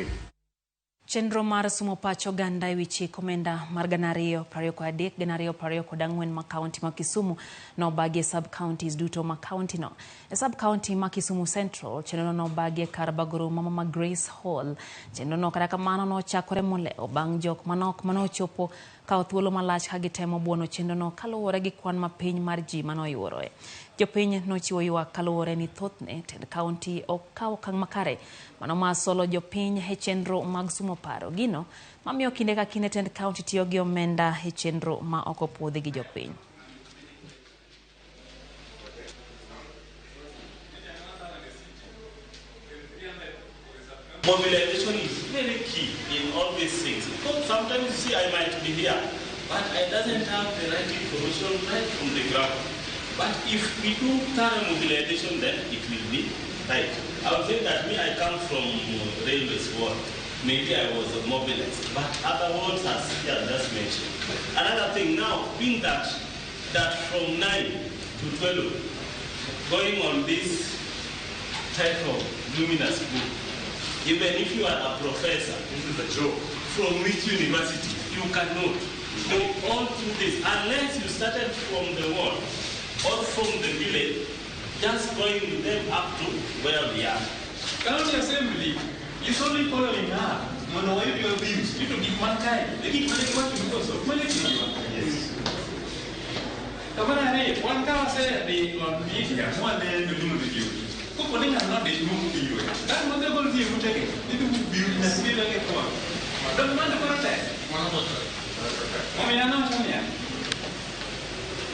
3. Chenro mar sumo pach oganda ewi chik omenda mar 2023 2024 ma kaunti ma Kisumu nobagi e sub-counties duto ma kaunti no. E sub-county ma Kisumu Central, chenro no nobagi e kar bago romo ma Grace Hall. Chenro no kata kamano nochakore molewo bang' jok manok manochopo kawo thuolo malach ka gitemo buono chenro no kaluwore gi kwan mapiny mar ji manoyuorore. Jopiny nochiwo ywak kaluwore ni thothne tend kaunti ok kaw okang' makare mano ma solo jopiny e chenro mag sumo paro. Gino mamiyo kinde ka kinde tend kaunti tiyo gi omenda e chenro ma ok opuodhi gi jopiny. Mobilization is very key in all these things. Because sometimes you see I might be here, but I doesn't have the right information right from the ground. But if we do thorough mobilization, then it will be right. I would say that me, I come from railways world. Maybe I was mobilized, but other words as he has just mentioned. Another thing now, being that from 9 to 12, going on this type of luminous book, even if you are a professor, this is a joke, from which university, you cannot go all through this, unless you started from the world or from the village, just going with them up to where we are. County Assembly is only following up mondo wayud your views, rito gik man kae, e gik mane giwacho because of mane tijwa. Yes. To mar ariyo, wan ka wasedhi on media mwaneno gima dhi jiwo. Kopo ni ng'ano nodich mobiro, ng'at ma dhi gol ji e utegi, dhi biro nyaka biro e kwan. Donge mano koro tek? Omiyo an awacho niya,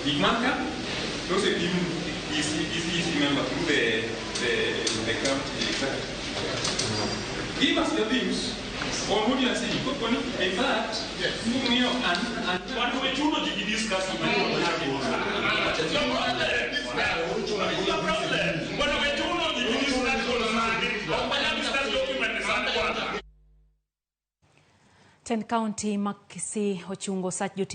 gik man ka to osepim EC member through the county executive. Give us the views on what you are saying. Kopo ni, in fact, ung'iyo an Wan wechuno ji gi discuss gima Tend kaunti ma Kisii ochungo sach jotich